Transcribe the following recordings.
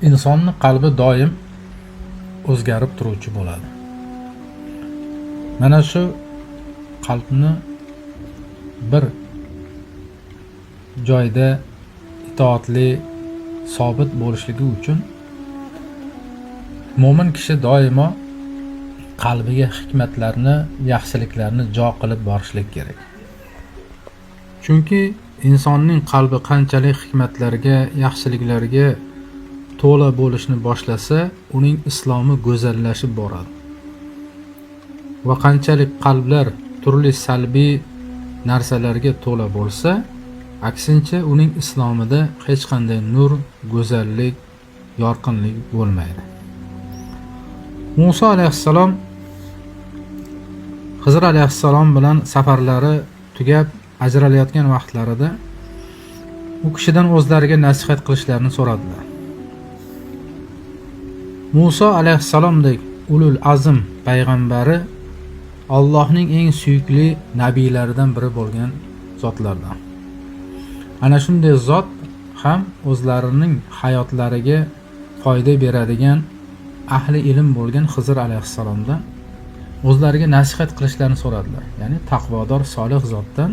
Insonni qalbi doim o'zgarib turuvchi bo'ladi. Mana shu qalbni bir joyda itoatli, sobit bo'lishligi uchun mo'min kishi doimo qalbiga hikmatlarni, yaxshiliklarni jo qilib borishlik kerak. Chunki insonning qalbi qanchalik hikmatlarga, yaxshiliklarga to'la bo'lishni boshlasa, uning islomi go'zallashib boradi. Va qanchalik qalblar turli salbiy narsalarga to'la bo'lsa, aksincha uning islomida hech qanday nur, go'zallik, yorqinlik bo'lmaydi. Musa alayhissalom Xizr alayhissalom bilan safarlari tugab ajralayotgan vaqtlarida u kishidan o'zlariga nasihat qilishlarini so'radilar. Musa alayhissalomdek ulul azm payg'ambari Allohning eng suyukli nabiylaridan biri bo'lgan zotlardan. Ana shunday zot ham o'zlarining hayotlariga foyda beradigan ahli ilm bo'lgan Xizr alayhissalomdan o'zlariga nasihat qilishlarini so'radilar. Ya'ni taqvodor solih zotdan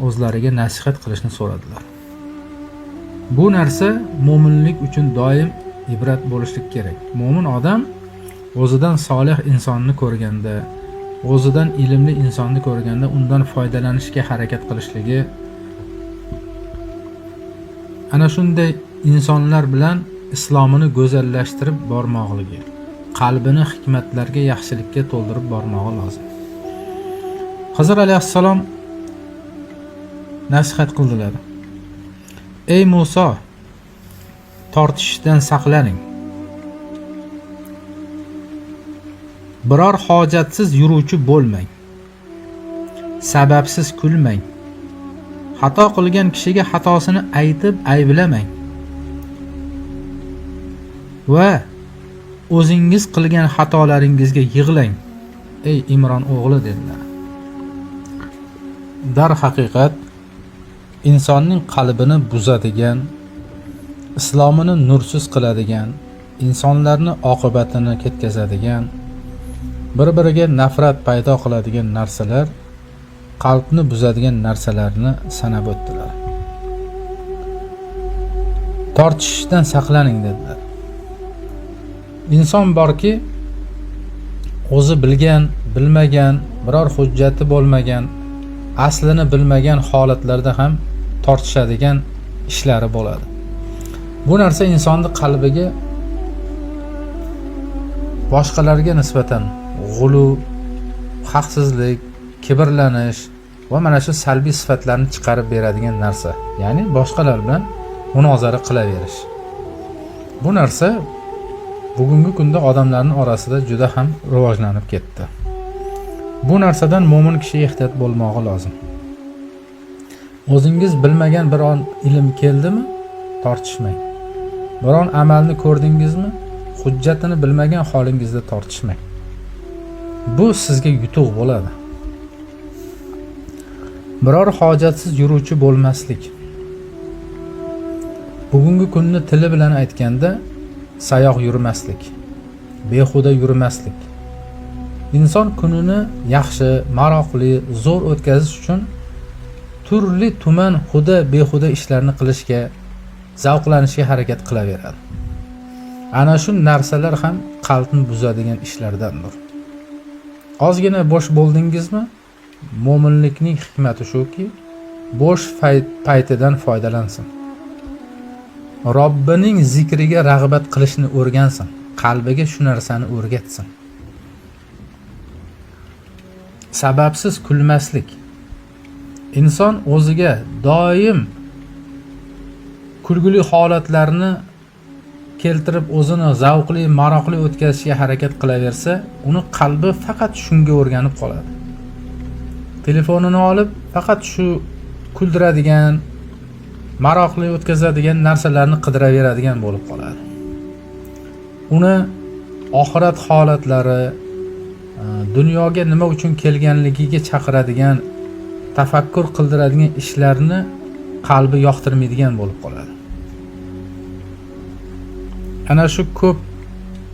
o'zlariga nasihat qilishni so'radilar. Bu narsa mo'minlik uchun doim ibrat bo'lishlik kerak. Mo'min odam o'zidan solih insonni ko'rganda, o'zidan ilmli insonni ko'rganda undan foydalanishga harakat qilishligi, ana shunday insonlar bilan islomini go'zallashtirib bormoqligi, qalbini hikmatlarga, yaxshilikka to'ldirib bormog'i lozim. Xizr alayhissalom nasihat qildilar. Ey Muso, tortishishdan saqlaning. Biror hojatsiz yuruvchi bo'lmang. Sababsiz kulmang. Xato qilgan kishiga xatosini aytib ayblamang. Va o'zingiz qilgan xatolaringizga yig'lang. Ey Imron o'g'li dedilar. Darhaqiqat insonning qalbini buzadigan, islomini nursiz qiladigan, insonlarni oqibatini ketkazadigan, bir-biriga nafrat paydo qiladigan narsalar, qalbni buzadigan narsalarni sanab o'tdilar. Tortishishdan saqlaning dedilar. Inson borki, o'zi bilgan, bilmagan, biror hujjati bo'lmagan, aslini bilmagan holatlarda ham tortishadigan ishlari bo'ladi. Bu narsa insonni qalbiga boshqalarga nisbatan g'ulu, haqsizlik, kibrlanish va mana shu salbiy sifatlarni chiqarib beradigan narsa. Ya'ni boshqalar bilan munozara qilaverish. Bu narsa bugungi kunda odamlarning orasida juda ham rivojlanib ketdi. Bu narsadan mo'min kishi ehtiyot bo'lmog'i lozim. O'zingiz bilmagan biron ilm keldimi, tortishmang. Biron amalni ko'rdingizmi, hujjatini bilmagan holingizda tortishmang. Bu sizga yutuq bo'ladi. Biror hojatsiz yuruvchi bo'lmaslik. Bugungi kunni tili bilan aytganda sayoq yurmaslik, behuda yurmaslik. Inson kunini yaxshi, maroqli, zo'r o'tkazish uchun turli tuman huda behuda ishlarni qilishga, zavqlanishga harakat qilaveradi. Ana shu narsalar ham qalbni buzadigan ishlardandir. Ozgina bo'sh bo'ldingizmi? Mo'minlikning hikmati shuki, bo'sh paytidan foydalansin. Robbining zikriga rag'bat qilishni o'rgansin, qalbiga shu narsani o'rgatsin. Sababsiz kulmaslik. Inson o'ziga doim kulgili holatlarni keltirib o'zini zavqli, maroqli o'tkazishga harakat qilaversa, uni qalbi faqat shunga o'rganib qoladi. Telefonini olib faqat shu kuldiradigan, maroqli o'tkazadigan narsalarni qidiraveradigan bo'lib qoladi. Uni oxirat holatlari, dunyoga nima uchun kelganligiga chaqiradigan, tafakkur qildiradigan ishlarni qalbi yoqtirmaydigan bo'lib qoladi. Ana shu ko'p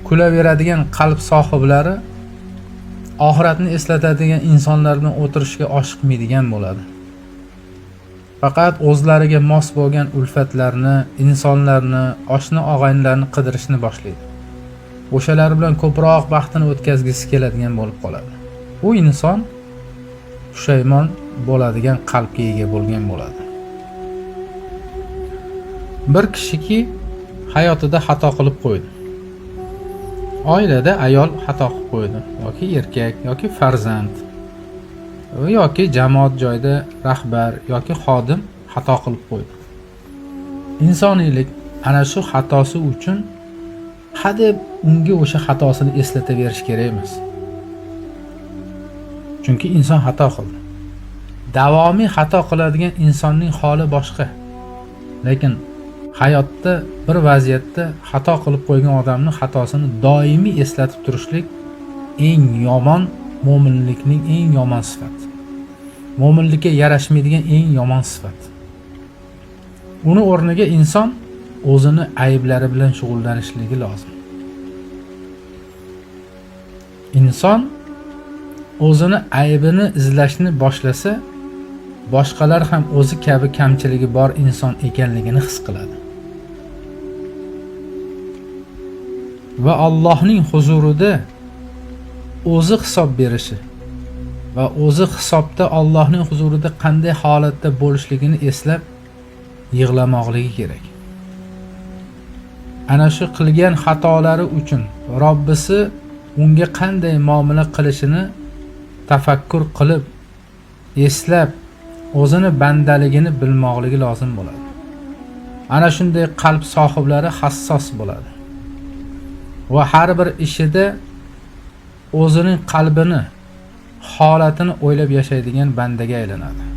kulaveradigan qalb sohiblari oxiratni eslatadigan insonlar bilan o'tirishga oshiqmaydigan bo'ladi. Faqat o'zlariga mos bo'lgan ulfatlarni, insonlarni, oshna og'aynilarni qidirishni boshlaydi. O'shalar bilan ko'proq vaqtini o'tkazgisi keladigan bo'lib qoladi. U inson pushaymon bo'ladigan qalbga ega bo'lgan bo'ladi. Bir kishiki hayotida xato qilib qo'ydi. Oilada ayol xato qilib qo'ydi, yoki erkak, yoki farzand, yoki jamoat joyida rahbar yoki xodim xato qilib qo'ydi. Insoniylik ana shu xatosi uchun hadeb unga o'sha xatosini eslataverish kerak emas. Chunki inson xato qildi. Davomiy xato qiladigan insonning holi boshqa. Lekin hayotda bir vaziyatda xato qilib qo'ygan odamning xatosini doimiy eslatib turishlik eng yomon, mo'minlikning eng yomon sifati. Mo'minlikka yarashmaydigan eng yomon sifat. Uni o'rniga inson o'zini ayblari bilan shug'ullanishligi lozim. Inson o'zini aybini izlashni boshlasa, boshqalar ham o'zi kabi kamchiligi bor inson ekanligini his qiladi. Va Allohning huzurida o'zi hisob berishi va o'zi hisobda Allohning huzurida qanday holatda bo'lishligini eslab yig'lamoqligi kerak. Ana shu qilgan xatolari uchun Robbisi unga qanday muomala qilishini tafakkur qilib, eslab, o'zini bandaligini bilmoqligi lozim bo'ladi. Ana shunday qalb sohiblari hassos bo'ladi. Va har bir ishida o'zining qalbini, holatini o'ylab yashaydigan bandaga aylanadi.